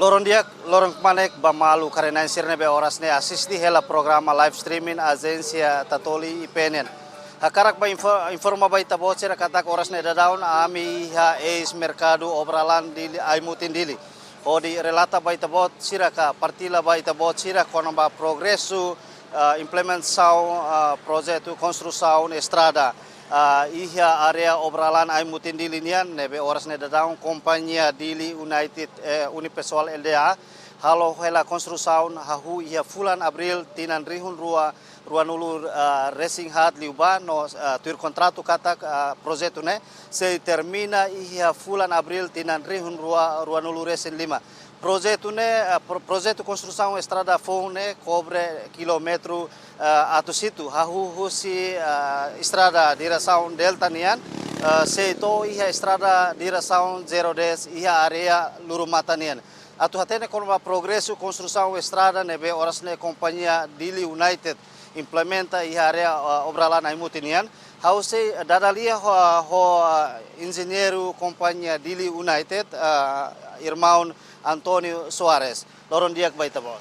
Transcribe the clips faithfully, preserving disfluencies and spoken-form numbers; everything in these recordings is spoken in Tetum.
Loron di'ak, loron kmanek ba maluk karena sira ne'ebé oras ne'e asiste hela programa live streaming Ajénsia Tatoli I P N nian. Hakarak ba info-, informa ba ita-boot sira katak oras ne'e daudaun ami iha eis merkadu Obralan Dili, Aimutin Dili. Hodi relata ba ita-boot sira ka partilla ba ita-boot sira kona-ba progresu, ah, implementasaun, ah, projetu konstrusaun estrada, ah, iha área Obralan Aimutin Dili nian, ne'ebé oras ne'e daudaun kompañia Dili United, eh, Unipessoal L D A, halo hela konstrusaun hahú iha fulan Abríl tinan rihun rua, ruanulu, ah, resin haat liubá no, ah, tuir kontratu katak, ah, projetu ne'e sei termina iha fulan Abríl tinan rihun rua, ruanulu resin lima. Projetu ne'e, ah, pro-, projetu konstrusaun estrada foun ne'e kobre kilómetru, ah, atus hitu, hahú husi, ah, estrada diresaun Delta nian, ah, sei to'o iha estrada diresaun zero dez iha área Lurumata nian. Atu hatene kona-ba progresu konstrusaun estrada ne'ebé oras ne'e kompañia Dili United implementa iha área, ah, Obralan Aimutin nian, ha'u sei dada lia ho, ho, ah, enjeñeiru kompañia Dili United, ah, irmaun António Soares. Loron di'ak ba ita-boot.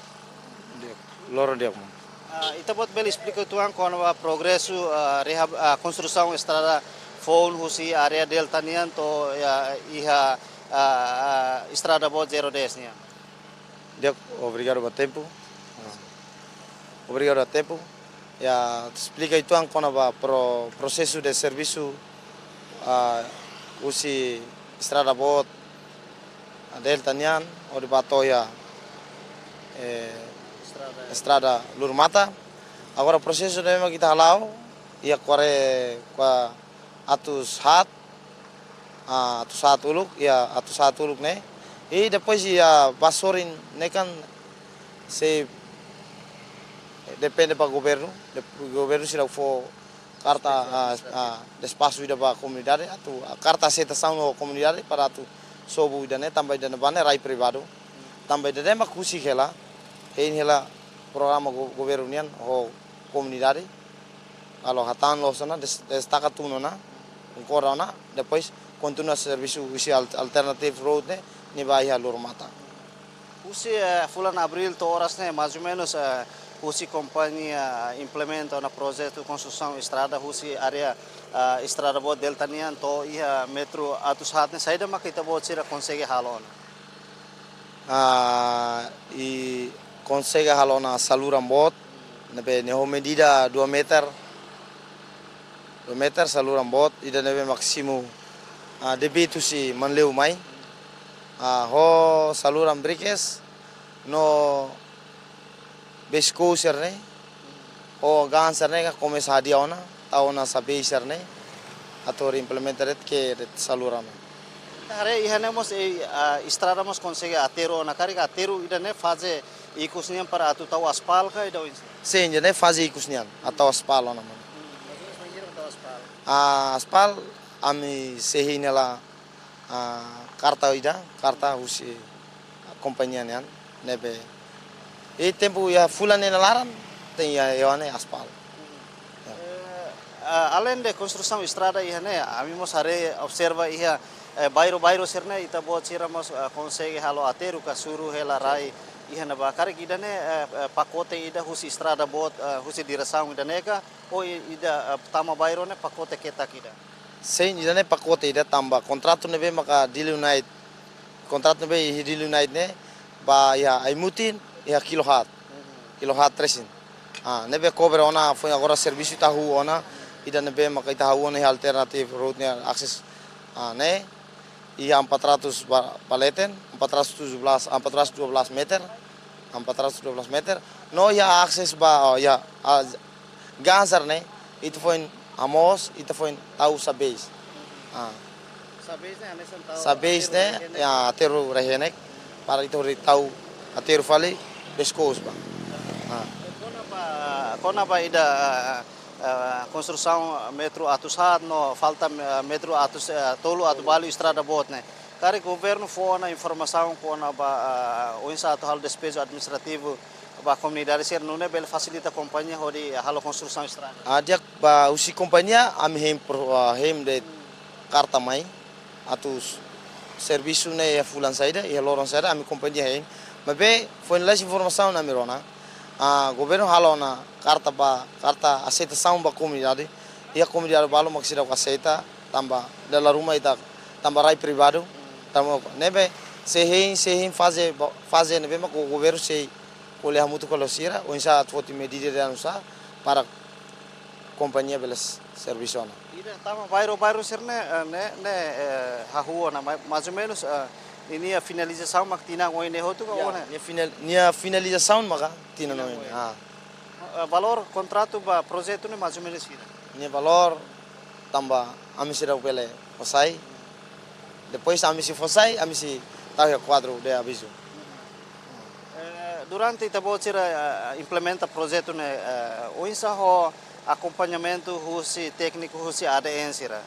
Di'ak. Loron di'ak, maun. Ah, ita-boot bele esplika uitoan kona-ba progresu, ah, rehab-, ah, konstrusaun estrada foun husi área Delta nian to'o, ya, iha, ah, ah, estrada boot zero dez nian. Di'ak, obrigadu ba tempu. Ah. Obrigadu ba tempu. Ya, esplika uitoan kona-ba pro-, prosesu de servisu, ah, husi estrada boot, ah, Delta nian, hodi bá to'o iha, eh, estrada Lurumata. Agora prosesu ne'e mak ita hala'o, iha kuare, kua atus haat, ah, atus haat uluk, iha atus haat uluk ne'e. I depois iha ba sorin ne'e kan sei depende ba governu, de-, governu sira fó karta, ah, ah, despaxu ida ba komunidade, atu, ah, karta aseitasaun ba komunidade para atu sobu ida-ne'e, tanba ida-ne'ebá ne'e rai privadu. Tanba ida-ne'e mak husik hela, hein hela programa go-, governu nian ho komunidade. Halo hatán loos ona, des-, destaka tun ona, konkorda ona, depois kontinua servisu husi al-, alternative road ne'e, ne'ebé iha Lurumata. Husi, eh, fulan Abríl to'o oras ne'e, mais ou menos, eh, husi kompañia implementa ona projetu konstrusaun estrada husi área, eh, estrada boot Delta nian to'o iha metru atus haat ne'e, saida maka ita-boot sira konsege halo ona? Ah, i konsege halo ona saluran boot, ne'ebé nia ho medida dua meter, dua meter saluran boot, ida ne'ebé másimu, ah, debit husi Manleu mai. Ah, ho saluran brikes, no beskous sira-ne'e, ho gaan sira-ne'e ka komesa hadi'a ona, tau ona sabei sira-ne'e, atu hodi implementa de'it kedas saluran. Haree iha ne'e mós, eh, ah, estrada mós konsege aterru ona, karik aterru ida-ne'e faze ikus nian para atu tau aspal ka ida oinsá? Sin, ida-ne'e faze ikus nian, atu tau aspal ona, maun. Hmm, maksudnya semakin tau aspal. Ah, aspal, ami sei hein hela, ah, karta ida, karta husi kompañia nian, ne'ebé. I tempu iha fulan ne'e nia laran, tenke iha, iha ne'e aspal. Ya. Eh, ah, além de konstrusaun estrada iha ne'e, ami mós haree observa iha, eh, bairru-bairru sira-ne'e, ita-boot sira mós, eh, konsege halo aterru ka suru hela rai iha ne'ebá. Karik ida-ne'e, eh, eh, pakote ida husi estrada boot, eh, husi diresaun ida-ne'e ka, ou i-, ida, eh, tama bairru ne'e pakote ketak ida? Sin, ida-ne'e pakote ida tanba kontratu ne'ebé maka Dili United, kontratu ne'ebé iha Dili United ne'e, ba iha Aimutin, iha Kilo Haat. Kilo Haat resin. Ah, ne'ebé kobre ona, foin agora servisu ita hahú ona, ida ne'ebé maka ita hahú ona iha alternative road ne'e akses, ah, ne'e, iha empat ratus ba-, ba leten, empat ratus tujuh belas, empat ratus dua belas meter, empat ratus dua belas meter. No iha akses ba, oh, iha, ah, gaan sira-ne'e, ita foin hamoos, ita foin tau sabeis. Ah. Sabeis ne'e hanesan tau, sabeis aterru ne'e, rai-henek. Ya, aterru rai-henek, para ita hodi tau aterru fali, beskous ba. Ah. Kona-ba, kona-ba ida, eh, eh, konstrusaun metru atus haat no falta, eh, metru atus, eh, tolu atu balu estrada boot ne'e. Karik governu fó ona informasaun kona-ba, eh, oinsá atu halo despeju administrativu ba komunidade sira nune'e bele fasilita kompañia hodi halo konstrusaun estrada. Ah, di'ak, ba husi kompañia ami hein pro-, ah, hein de'it karta mai, atu s-, Servisu ne'e iha fulan saida, iha loron saida, ami kompañia hein. Maibé foin lalais informasaun ami rona. Ah, governu halo ona karta ba, karta aseitasaun ba komunidade. Iha komunidade balu mak seidauk aseita, tanba dala ruma ita, tanba rai privadu. Tanba ne'ebé sei hein, sei hein faze ba, faze ne'ebé mak governu sei ko'alia hamutuk ho sira, oinsá atu foti medida ida oinsá para kompañia bele s-, servisu ona. Ida tama bairru-bairru sira-ne'e, eh, ne'e, ne'e, eh, hahú ona, ma-, mais ou menos, eh, ninia finalizasaun mak tinan oin ne'e hotu ka? Ya, ona? Nia final-, nia finalizasaun maka tinan oin ne'e. Tinan oin. Ah. Eh, valór kontratu ba projetu ne'e mais ou menos hira? Nia valór tanba ami seidauk bele fó sai. Depois ami sei fó sai, ami sei tau iha kuadru de avizu. Eh, durante ita-boot sira, eh, implementa projetu ne'e, eh, oinsá ho akompañamentu husi tékniku husi A D N sira?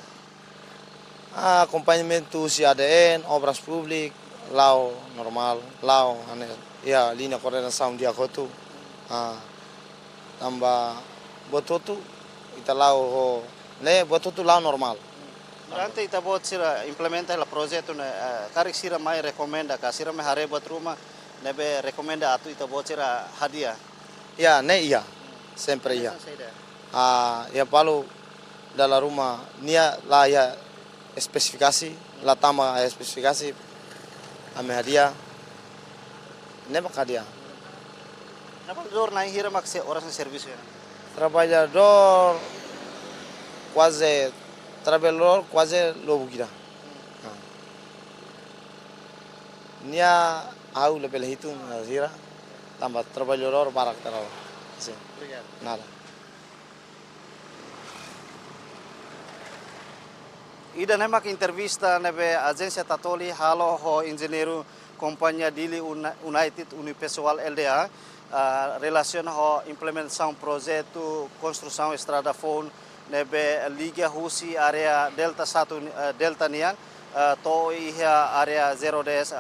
Ah, akompañamentu husi A D N, Obras Públikas, la'o normál, la'o hanesan, iha liña koordenasaun di'ak hotu. Ah, tanba buat hotu ita la'o ho, ne'e buat hotu la'o normál. Durante ita-boot sira implementa hela projetu ne'e, eh, karik sira mai rekomenda ka, sira mai haree buat ruma ne'ebé rekomenda atu ita-boot sira hadi'a? Ya, ne'e iha. Sempre iha. Hanesan saida? Ah, iha balu dala ruma nia la iha espesifikasi, la tama iha espesifikasi, ami hadi'a, ne'e mak hadi'a. Traballadór na'in hira mak sei oras ne'e servisu iha ne'e? Traballadór kuaze, traballadór kuaze lubuk ida. Ah. Nia ha'u labele hitung hira, tanba traballadór barak terlalu. Sin. Obrigadu. Nada. Ida-ne'e mak entrevista ne'ebé Ajénsia Tatoli halo ho enjeñeiru kompañia Dili Uni-, United Unipessoal Lda, ah, relasiona ho implementasaun projetu konstrusaun estrada foun ne'ebé liga husi área Delta satu, eh, Delta nian, eh, to'o iha área zero des, eh,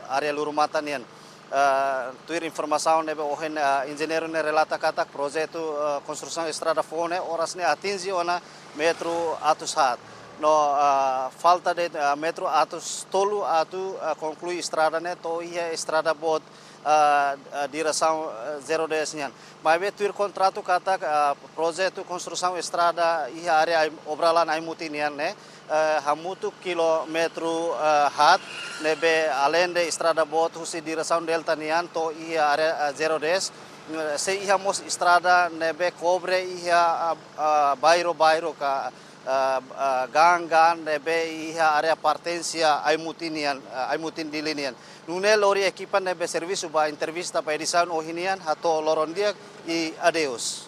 área Lurumata nian. Eh, tuir informasaun ne'ebé ohin, eh, enjeñeiru ne'e relata katak projetu, eh, konstrusaun estrada foun ne'e oras ne'e atinje ona metru atus haat. No, eh, falta de'it, eh, metru atus tolu atu, eh, konklui estrada ne'e to'o iha estrada boot, eh, eh, diresaun, eh, zero des nian. Maibé tuir kontratu katak, eh, projetu konstrusaun estrada iha área Ai-, Obra La'an Aimutin nian ne'e, eh, hamutuk kilómetru, eh, haat, ne'ebé aleinde estrada boot husi diresaun Delta nian to'o iha área, eh, zero des, eh, sei iha mós estrada ne'ebé kobre iha, eh, eh, bairru-bairru ka, eh, eh, gaan-gaan ne'ebé iha área pertensia Aimutin nian, eh, Aimutin Dili nian. Nune'e lori ekipa ne'ebé servisu ba entrevista ba edisaun ohin nian, hato'o loron di'ak i adeus.